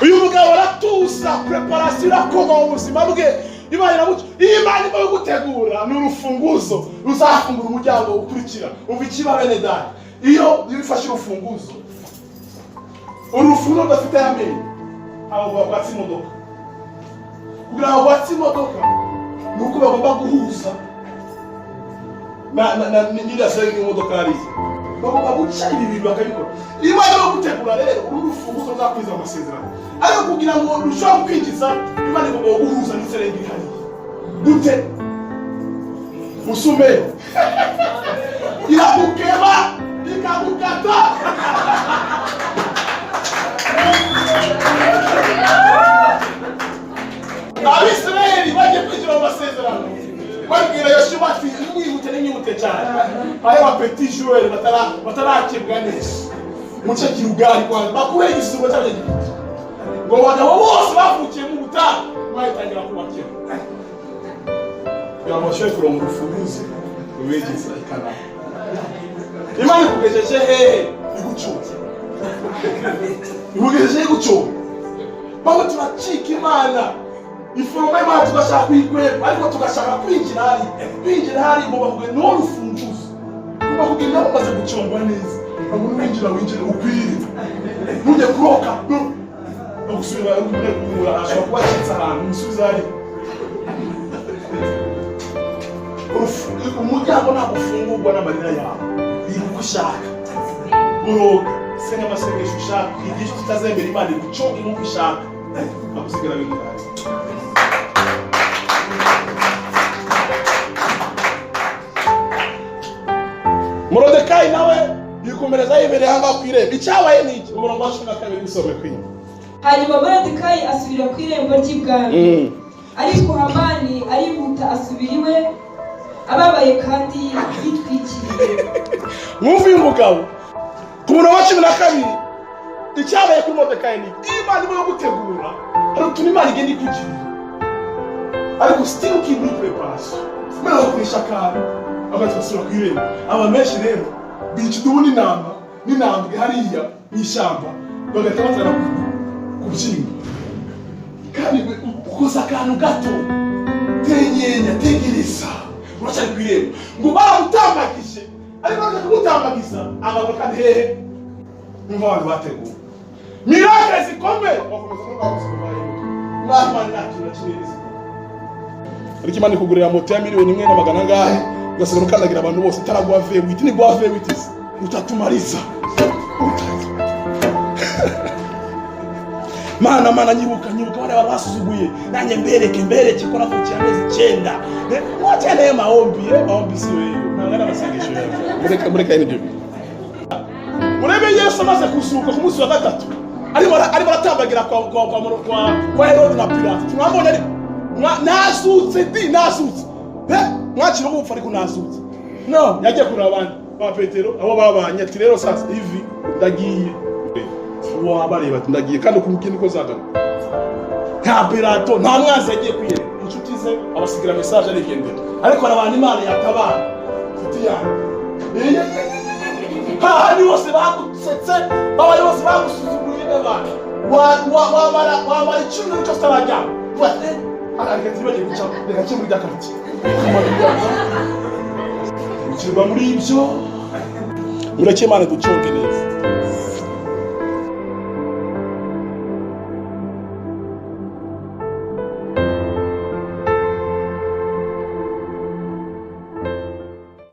Uyu mugabo aratuza, préparation irakorwa mu buzima bwe. Imana iramuca. Iyo Imana irimo gutegura, ni urufunguzo ruzafungura umuryango ukurikira. Umva ikiba, bene data: iyo ufashe urufunguzo, uru rufunguzo rudafite amenyo, ntabwo bakwatsa imodoka. Kugira ngo bakwatse imodoka ni uko bagomba guhuza na n'iriya seringi y'imodoka hariya, bagomba guca ibi bintu bakabikora. Iyo Imana yo gutegura rero, uru rufunguzo ruzakwiza amasezerano, ariko kugira ngo rushobore kukwinjiza, Imana igomba guhuza n'iserenge iri hariya. Gute? Musumeri irakukeba, ikagukata. Abisirayeli bagiye kwinjira mu masezerano, babwira Yoshuwa ati: "Mwihute, nimwihute cyane, ayo ba petits joueurs batarakebwa neza, muce Kirugali kwanza, bakure igisubo cy'Abanyegiputa." Ngo abagabo bose bavukiye mu butayu bayitangira kubakeba kugira ngo bashobore kuronka urufunguzo rubegeza i Kanani. Imana ikugejeje hehe? Igucunze, ikugejeje igucunga. Bamwe turacika Imana, iforoma Imana tugashaka kuyikweba, ariko tugashaka kwinjira hari kwinjira hari. Ngomba kugenda n'uwo rufunguzo, ugomba kugenda mumaze gucungwa neza. Ntabwo winjira, winjira ukwiriye, ntujye kuroka no gusubira kumura. Ashobora kuba acitse ahantu, umusubiza hari. Umuryango ntabwo ufungurwa n'amarira yawe. Yiga uko ushaka, buroga, senga amasengesho ushaka, igihe cyose utazemera Imana iguconge nk'uko ishaka, ntabwo winjira. Morodekayi nawe yikomereza yibereye ahangaha ku irembo. Icyabaye ni iki? Umurongo wa 12, usome kwiga. Hanyuma Moridekayi asubira ku irembo ry'ibwami, ariko Hamani arihuta asubira iwe ababaye kandi yitwikiriye. Mwumve uyu mugabo ku murongo wa 12. Icyabaye kuri Moridekayi ni iki? Imana irimo gutegura, hari utuntu Imana igenda ikugirira, ariko still ukiri muri préparation. Imana bakoresha akantu bagahita basubira ku irembo. Abantu benshi rero bica idubu n'intama n'intambwe hariya mu ishyamba, bagahita batara kubyimba. Kandi ukoze akantu gato, tenyenya, tegereza, uracyari ku irembo. Ngo baramutambagije, ariko baje kumutambagiza agaruka kandi hehe? Numva abantu bateguwe miracle zikomeye, bakomeza no buzima bayeho mwaho. Imana nta kintu na kimwe izi, ariko Imana ikugurira moto ya miliyoni imwe na magana angahe, ugasigara ukandagira abantu bose. Itaraguha V8, niguha V8 se utatumariza. Mana, Mana, nyibuka, nyibuka bariya bantu basuzuguye, nanjye mbereke, mbereke ko navukiye amezi 9. Mwakeneye maombi, maombi siyo hiyo, ntabwo ari amasengesho yawe. Mureke, mureke n'ibyo bintu. Murebe Yesu amaze kuzuka ku munsi wa gatatu, arimo aratambagira kwa Herode na Pilato. Mwamubonye ariko nazutse di, nazutse. Mwakira gupfa, ariko nazutse. No yagiye kureba abandi ba Petero, abo babanye, ati: "Rero sasa hivi ndagiye." Wabareba ati: "Ndagiye, kandi ukuntu niko zagaruka." Nta Pilato, nta mwanzi yagiye kwiyereka inshuti ze, abasigira message arigendera. Ariko hari abantu Imana yatabara, inshuti yanjye, hahandi bose bagusetse, babaye bose bagusuzuguye n'abantu. Wamara icyumweru cyose utarajyana. Uvuga ati: "Reka turibagiye guca, reka nce muri rya karitsiye." Ukirwa muri ibyo. Mureke Imana duconge neza.